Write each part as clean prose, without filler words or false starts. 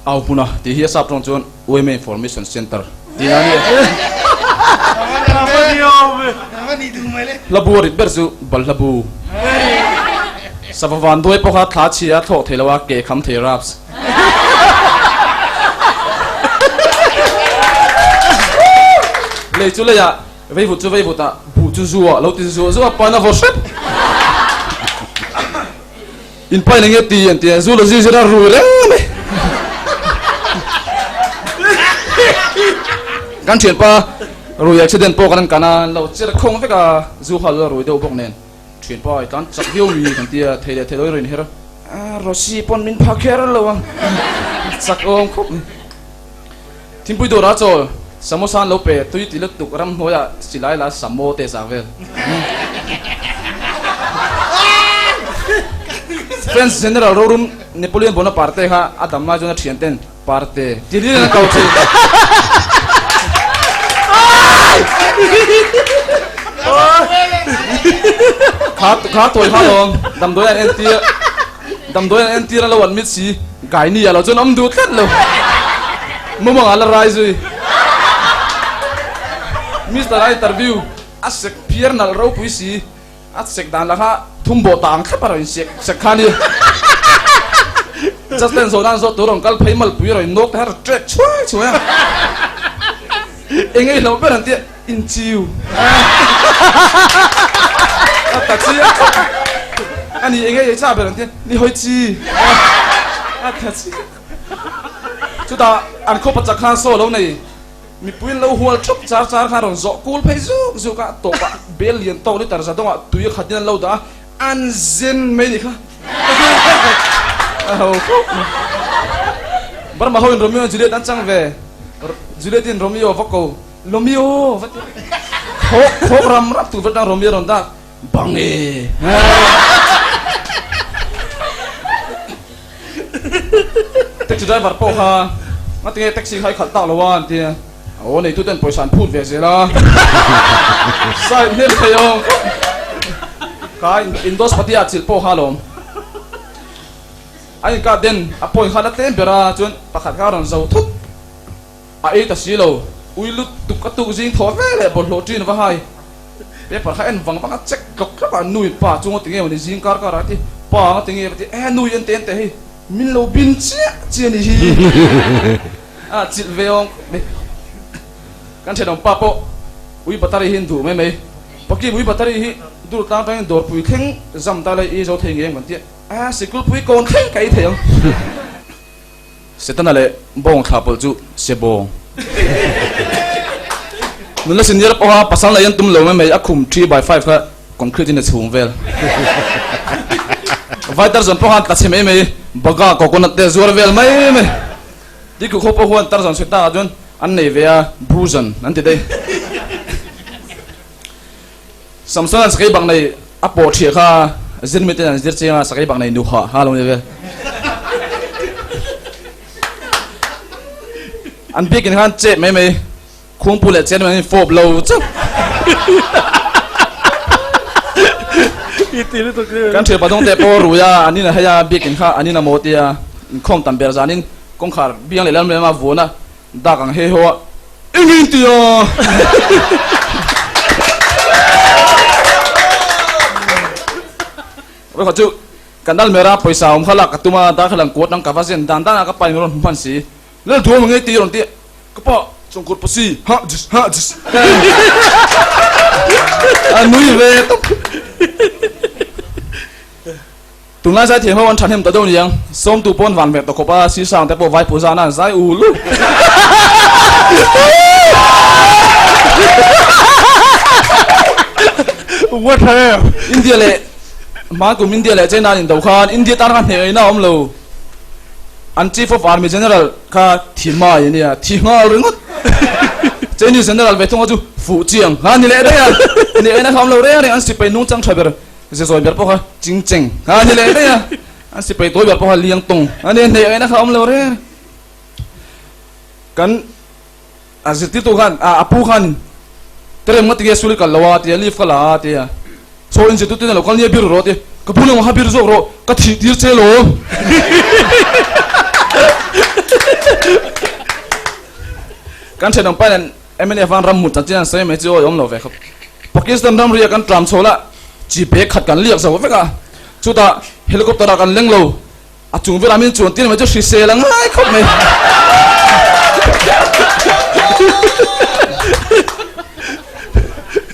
Au hmuna tih hi a sap tawng chuan UMA Information Centre tih a ni a. Hlabu a rit ber chu Balhlabu. Sava van duai pawh kha thla chhia a thlawk thei lo a, ke kham thei raps. Lei chu leiah veivut chu veivut ah buh chu zu ah lo ti zuah zuah pain a vaw hrep. In pain enge ti an ti a, zu la zir zir a rui reng mai. Kan thianpa rui accident pawh kan an kan a, an lo cher khawng vek a, zu kha lo la rui deuh bawk nen. Thianpa i tlan chak viau mi kan ti a, thei leh thei lo i rawn inher a, Rosy pawn min pha kher lo ang, chak awm khawp mai. Thingpui dawrah chawl samosa an lo pe, tui ti lutuk ramhnuaiah silai la samo te zak vel. French General rorum Napoleon Bonaparte kha a dam lai chuan a thian ten Parte ti hlin an ko thin. Kha kha tawi kha lawm damdawi an entir damdawi an entir a lo admit si Gaini ah lo chuan awm duh tlat lo. Mumang ah la rai zui. Mister a interview a sek phiar nalh ropui si. A sek dan lah kha thum bawh ta ang thlap a rawn sek sek kha a ni. Justin zawh nan zawh tur rawn kal phei malpui rawn nawk te kha rawn trek chhuai chhuai a. Eng ei hlauh ber an tia inchiu. A ta chiang khawp. A ni eng ei ei cha ber an tia ni hawi chi. A ta chiang. Chutah an khaw pachak khan saw lo nei. Mipui an lo hual thup char char khan rawn zawh kul phei zuk zuk a, tawpah bel lian tawk liter za dawngah tui a khatin an lo dah a, an zen mai ni kha. A ho khawp mai. Burma hoin Romeo and Juliet an chang ve, Juliet in Romeo va ko, Lomeo va ti khawk khawk ram rap tur atang Romeo rawn dak, bang e. Taxi driver pawh kha ngatinge taxi kha i khalh tak lo a an ti a, aw neitu ten pawisa an phut ve zel a, side hnem thei awm khawp kha indos pati ah chilh pawh kha alawm a inkah den a point kha la tlem ber a chuan pakhat kha a rawn zo thut a ei ta si lo ui lut tuk a tuk zing thaw ve leh bawlhhlawh ṭin va hai. Paper kha en vang vang a check tlawk tlawk a, nui pa chu ngaw tinge maw ni zing kar kar ah ti pa ngaw tinge va ti e nui en te en te hei min lo bin chiah chiah ni hi a chilh ve awm khawp mai. Kan thenawm pa pawh ui battery hi an duh mai mai, Pakim ui battery hi dur tlang tangin dawrpui thleng zam ta la i zo thei ngei ang kan ti a, sikul pui kawn thleng ka ei thei ang. Setana leh bawng thla pawlh chu se bawng. Nula senior pawha pasal nei an tum lo mai mai a khum 3x5 kha concrete in a chhung vel. Vai tarzan pawh khan tla chhe mai mai baga coconut te zuar vel mai mai. Tikhu khaw pawh huan tarzan sawi takah chuan an nei ve a bruzan an ti daih. Samson an sakei bak nei a pawh thiah kha zirmi ten an zir chiang a, sakei bak nei nu ha ha lo ni vel. An biakin khan chep mai mai khungpu leh chen mai an fawp lo chauh. Kan thian pathum te pawh rui a, an in a hei a, biakin kha an in a maw tia inkhawm tam ber zanin kawngkhar biang leh lam leh lama vuan a dak ang he haw a. Engin ti a? Rawh chu kan dal mera pawisa awm kha lak ka tum a, darthlalang kuat ang ka va zen dan dan a ka pa in rawn hmu hman si. Lal thuam ang e ti rawn ti a, ka pa chawngkawr pasi ha jis ha jis a nui ve tawp. Tunlai zaithiam ho an thahnem ta deuh niang, sawmtu pawn van hmeh ta khawp a, sisang te pawh vaipu zana an zai ul ul. What a India leh hma kum India leh China an indo khan India tan khan hneh ngaihna a awm lo. An Chief of Army General kha thi mai a nia, thi nghal ringawt. Chinese General ve thunga chu fuh chiang kha a ni leh daih a, hneh ngaihna kha a awm lo reng reng, an sipai nungchang tha ber. Ze zawi ber pawh kha ching cheng a ni leh daih a, an sipai tawi ber pawh kha liang tawng a ni a, hneh ngaihna kha a awm lo reng. Kan a zirtirtu khan a pu khan terem nga tinge sul i kal lo a tia leave ka la a tia saw in zirtirtu in a lo kal nia bir rawh a ti ka pu lamah kha bir zawk rawh ka thih tir che lo. Kan thenawm pa nen mnf an ram hmu chanchin an sawi mai chu awi awm lo ve khawp. Pakistan ramri ah kan tlam chho la, chi bag khat kan liak zo vek a, chutah helicopter ah kan leng lo, a chung velah min chuan tir mai chu hrisel a ngai khawp mai.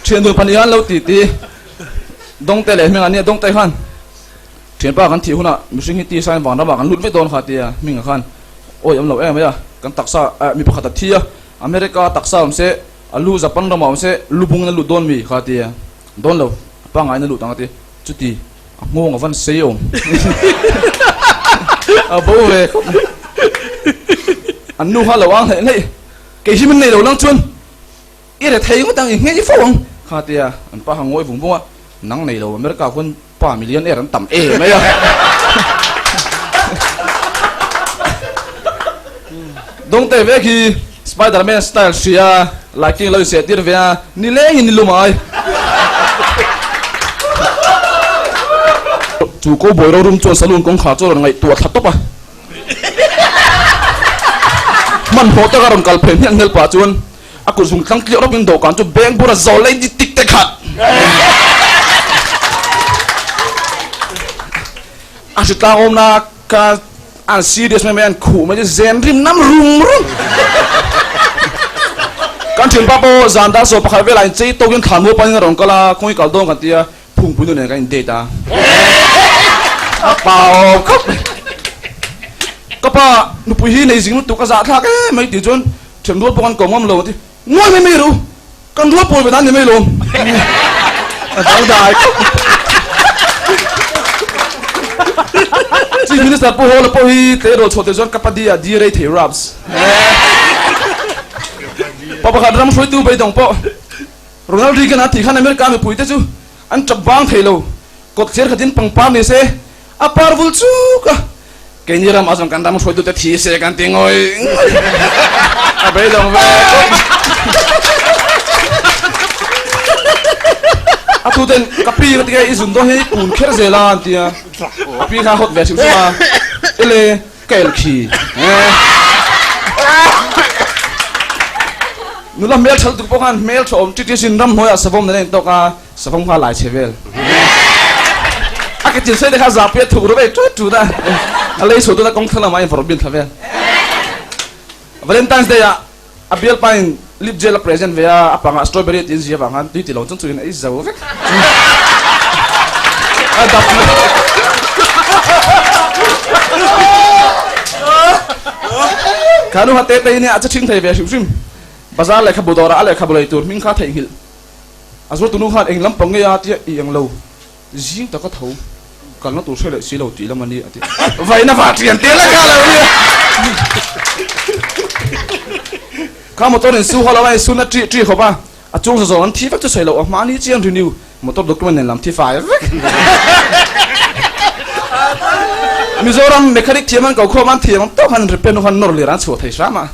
Thian dun pahnih an lo ti ti Dawngte leh Hminga nia Dawngte khan thianpa kan thih hunah mihring hi tisa in vanramah kan lut vek dawn kha tia Hminga khan awi awm lo em mai a, kan taksa eh mi pakhat a thi a, America taksa awm se a lu Japan ramah awm se lubung in a lut dawn mi kha tia dawn lo pangngai in a lut ang a ti chuti. A nghawng a van sei awm. A bo ve khawp mai. An nu kha lo ang hleih hleih. Kei hi min nei lo lang chuan i re thei ngawt ang, i nghei fo ang. Kha tia an pa kha ngawi vung vung a, nang nei lo America khuan pa millionaire an tam em mai a. Dawngte vek hi Spiderman style hria lighting lo inseh tir ve a, nilengin ni lum ai. Chu cowboy rorum chuan saloon kawngkhar chu a rawn ngaihtuah thla tawp a. Hmanhmawh taka rawn kal phei hmiah hmel pah chuan a kut zung tlang tliah rawkin dawhkan chu beng bur a zawl lei dik tik te khat. A hritlang awmna Ka an serious mai mai an khuh mai chu zen rim nam rum rum. Kan thianpa pawh zan dar 11 velah in chei tawkin thlan mual panin a rawn kal a, kawng i kal dawn kan tia phungpui nu nen kan in date a. A pa awm khawp mai. Ka pa nupui hi nei zing lutuk a zahthlak em mai tih chuan thian rual pawh kan ko ngam lo a ti. Ngawi mai mai ru, kan rual pawl ve dan ni mai lawm. A dang dai khawp. Chief Minister Pu Hawla pawh hi tleirawl chhuah tir chuan ka padi ah di rei thei raps. Pa pakhat ram hruaitu beidawng pawh Ronald Reagan a tih khan America mipui te chu an tap vang thei lo. Kawt thler khatin pangpar ni se a par vul chuk a. Keini ramah chuan kan ram hruaitute thi se kan ti ngawi ngawi a beidawng ve khawp. A tuten ka pi ka ti a i zun dawn hi kun kher zel a an ti a, a pi kha hawt ve hrim hrim a, ele ka el khi nula hmel tha lutuk pawh khan hmel tha awm ṭi ṭi sin ramhnuaiah savawm nen a intawk a. Savawm kha lai chhe vel. A ke chin sei te kha zapi a thuk ru vei tut tut a. A lei chhuah tut a kawng thlang lamah a invawrh bin thla vel. Valentine's Day ah a bialpa in lip gel a present ve a, a pangah strawberry a tin zia vang khan tui ti lo chung chungin a ei zo vek. A dap mai. Kha nu ha te te in a che ṭhing thei ve hrim hrim. Bazar lehkhabu dawrah a lehkhabu lei tur hming kha theihnghilh. A zualtu nu khan eng lampang ngei a tia i eng lo zing taka tho kalna tur hre leh si lo tih lam a ni a ti. Vaina va thian tel a kha lo nia. Kha motor in su haw lo a in sun a ṭih ṭih khawp a, a chung zawh zawh an thi vek chu sawi loh a hmahni chian renew motor document nen lam thi fai vek. Mizoram mechanic thiam an ko khawm an thiam ang tawk han repair hnu khan nawr lir an chhuah thei hram a,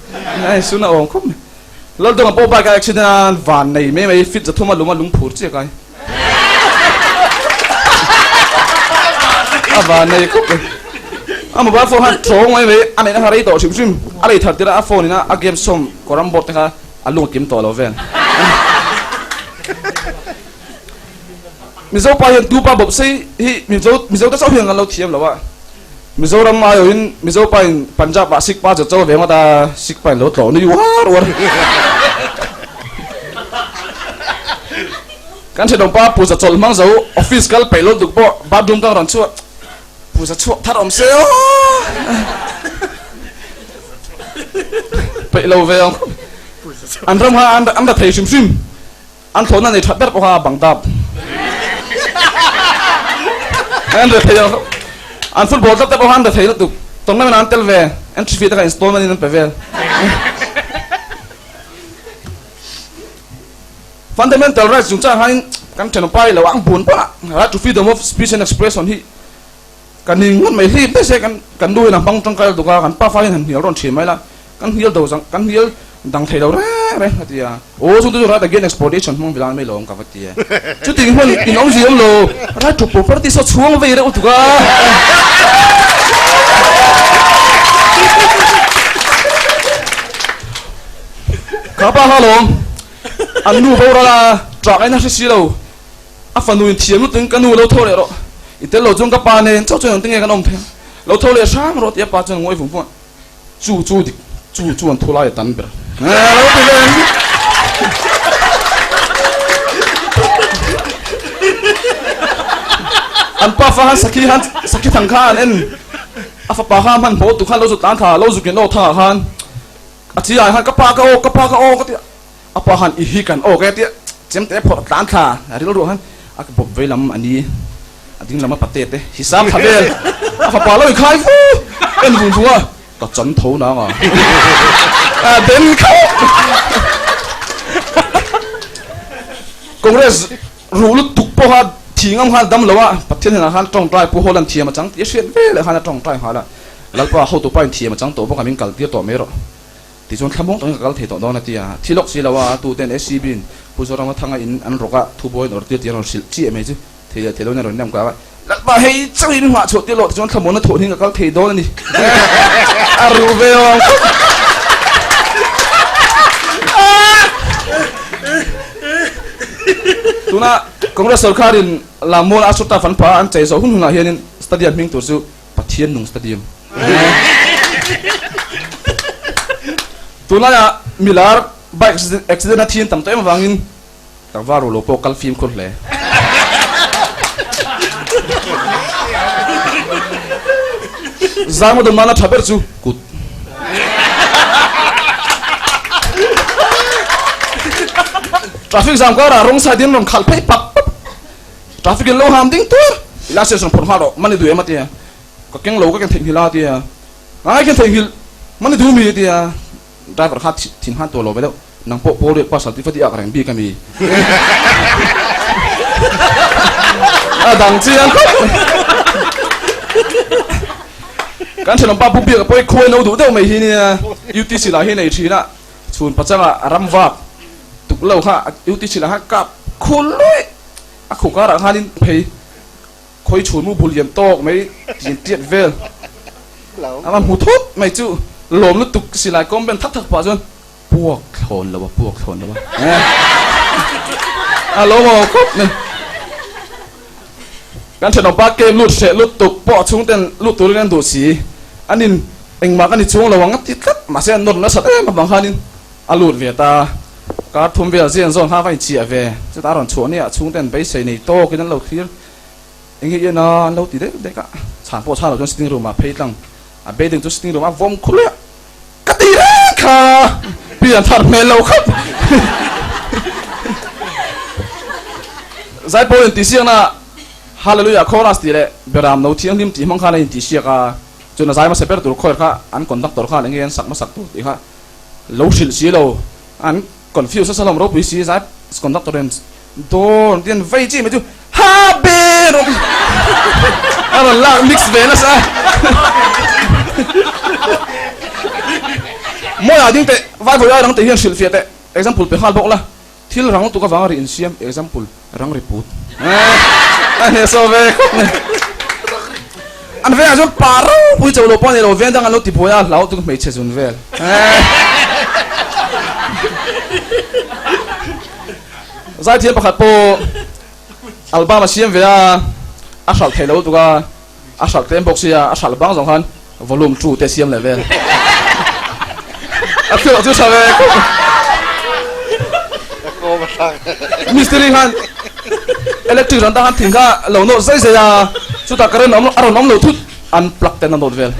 a in sun a awm khawp mai. Laldawng a pawh bike a accident a van nei mai mai fit zathum a lung a lung phur chiah kai. A van nei khawp mai. A mobile phone khan tawng mai mai a neihna kha rei tawh hrim hrim a lei thar tir a a phone in a a game sawm carrom board te kha a lung a kim tawh lo vel. Mizo pa hian tu pa bawp sei hi Mizo Mizo te chauh hian kan lo thiam lo a. Mizoram aiawhin Mizo pa in Punjab ah Sikh pa chu cho ve ngawt a, Sikh pa in lo tlawh nui uar uar. Kan thenawm pa puja chawlh hmang zo office kal peih lo duk pawh bathroom tang rawn chhuah puja chhuak thar awm se aw peih lo ve ang an ram kha an ra thei hrim hrim. An thlawhna nei that ber pawh kha a bang dap. An re thei a, an football tlat te pawh kha an re thei lutuk. Tournament ah an tel ve, entry fee te kha installment in an pe vel. Fundamental rights chungchang khanin kan thenawmpa hi lo ang bun pawn a, right to freedom of speech and expression hi Ka ning ngawt mai hlip daih se kan kan nu in a hmang tangkai lutuk a, kan pafa hian han hnial rawn thin mai la, kan hnial do zang kan hnial dang thei lo reng reng a ti a, aw chungte chu right against exploitation hmang vilai mai lo ang ka va ti e, chuting hmun in awmzia awm lo, right to property saw chhuang vei reuh lutuk a. Kha pa kha lawm, an nu boral a, ṭah ngaihna hre si lo. A fanu in thiam lutuk ka nu lo tho leh rawh, i tel lo chuan ka pa nen chauh chuan engtin nge kan awm thei ang, lo tho leh hram rawh tih a pa chuan a ngawi vung vung a, chu chu dik, chu chu an thu lai a tan ber lo ti ve ang. An pa fa khan sakhi khan sakhi thang kha an en, a fapa kha hmanhmawh tu khan lo zut tlan thla, lo zuk in aw thangah khan a chi ai khan ka pa ka awk, ka pa ka awk a ti a. A pa khan i hi kan awk e tia chemte phawrh tlan thla a rilruah khan a bawp vei lam a ni a ding lam a pate te hisap thla vel a fapa lo inkhai fu en vung vung a ka chan tho nang a a den khauh Congress ruh lutuk pawha thi ngam khan dam lo a Pathian hnenah khan tawngtai pu hawl an thiam a chang tih a hriat veleh khan a tawngtai nghal a Lalpa hotupa in thiam a chang tawh bawk a min kal tir tawh mai rawh. Tichuan thlamuang takin ka kal thei tawh dawn a ti a, thi lawk si lo a, tu ten SCB in Pu Zorama Thanga in an rawk a, thubuai in awrh tir tih an rawn hrilh chiah mai chu thei leh thei lo in a rawn nem kak a, Lalpa hei chauh hi min nghah chhuah tir loh tichuan thlamuanna thawh hnin ka kal thei dawn a ni a ruh ve awm khawp. Tuna Congress sorkar in Lammual a Ashraf an pha an chei zawh hun hunah hianin stadium hming tur chu Pathian nung stadium. Tunlaiah milar bike accident a thin tam tawh em avangin tlangval rulo pawh kal fimkhur hle. Zangmaw dawn nana tha ber chu kut. Traffic jam karah rawng side in rawn khalh phei pap pap. Traffic in lo ham ding tur i license rawn phawrh nghal rawh mani duh em a tia ka keng lo ka keng theihnghilh a tia ngai keng theihnghilh mani duh mi a tia driver kha thin han tuah lo ve deuh nang pawh pawl riat pasal tifati ak reng bik a mi a dang chiang khawp kan thenawm pa pu biak a pawi khuai no duh deuh mai hi nia UTC lah hi nei thin a chhun pachanga ram vak tuk lo kha UTC lah kha kap khul luih A khuh karah khanin phei khawi chhun mu bul lian tawk mai tin tiat vel a va hmu thut mai chu lawm lutuk silai kawm ben thak thak pah chuan puak thlawn lo a puak thlawn lo a a lawm aw khawp mai. Kan thenawmpa kem lut hreh lutuk pawh chhungten lut turin an duh si anin engmah ka ni chuang lo ang a ti tlat mahse an nawr nasat em avang khanin A lut ve ta. Kar thum vel zian zawn kha va inchiah ve. Chutah a rawn chhuah nia chhungten beisei nei tawkin an lo thlir. Eng nge ian a an lo ti dek dek a. Chhan pawh chhan lo chuan sitting room ah phei tlang. A bedding chu sitting room ah vawm khur leh a. Ka ti reng kha! Pian thar hmel lo khawp. Zaipawl intihsiakna Hallelujah Chorus tih leh Beram No Thianghlim tih hmang khan a intihsiak a. Chuan a zai hmasa ber tur khawi kha an conductor khan eng nge an sak hmasak tur tih kha Lo hrilh si lo, an confuse nasa hlawm ropui si, zai conductor in dawn tih an vei chi mai chu ha be rawh a rawn lak mix ve nasa Mawiah ding teh vai vawi ai rang teh hian hrilh fiah teh example pe nghal bawk la. Thil rang lutuk avanga ri insiam, example, rang ri put. A hnehsawh ve khawp mai. An vengah chuan pa ropui cho lo pawh a ni lo, veng dang an lo ti buai a, hlau tuk hmeichhe zun vel. Zaithiam pakhat pawh album a siam ve a, a hralh thei lo lutuk a, A hralh tlem bawk sia, a hralh bang zawng khan volume two te siam leh vel. A thil chu tha ve khawp. Mistiri khan electric ran ta khan thing kha lo nawt zai zai a, chutah current a rawn awm lo thut, an plug ten a nawt vel.